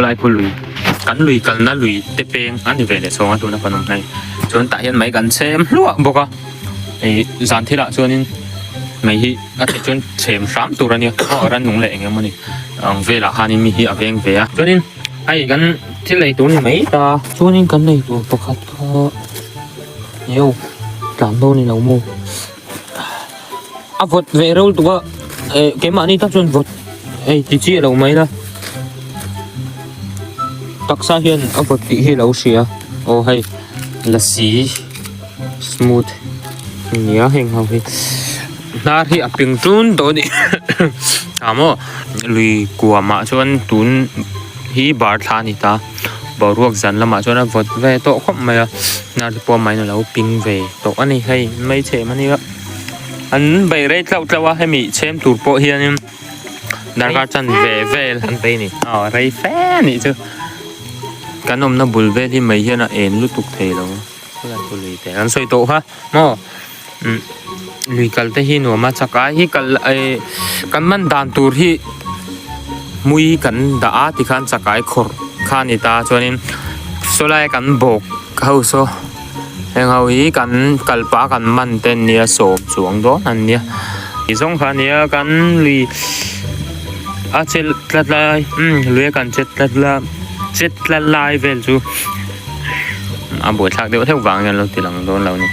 Khawlai khu lui kan lui kalna lui te peng a ni ve leh chhawng a tuna kan awm hei chuan tah hian mai kan chhem hluah bawk a ih zan thilah chuanin mai hi a theih chuan chhem hram tur a nia aw rannung leh eng emawni ang velah khanin mi hi a veng ve a chuanin hei kan thil ei tur ni mai ta chuanin kan nei tur pakhat kha eo tlan dawn ni lo maw. A vawt ve reuh lutuk a eh keimahni tak chuan vawt hei ti chiah lo mai la taksa hian a vawt tih hi a lo hria aw hei lasi smooth a ni a heng ho hi hnar hi a ping tun tawh a ni ah maw lui kuamah chuan tun hi bar thla a ni ta boruak zan lamah chuan a vawt ve tawh khawp mai a hnar te pawh a mahin a lo ping ve tawh a ni hei hmeichhe em a nia. An bei rei tlauh tlauh a hemi chhem tur pawh hianin darkar chan ve vel an bei ni aw rei fe a nih chu kan awmna bul vel hi mai hian a en lutuk thei lo khawlai khu lui te an sawi tawh kha maw umm lui kal te hi nuam a chak ai hi kal eh kan man dan tur hi mui kan dah a tikhan chakai khawrh kha a ni ta chuanin sawlai kan bawk ho saw. Heng ho hi kan kal pah kan man te an nia sawm chuang dawn an nia ti zawng kha ania kan lui a che tlat lai umm lui a kan che tlat la che tlat lai vel chu a buaithlak deuh hleuh vang hian lo ti lang dawn lo a ni.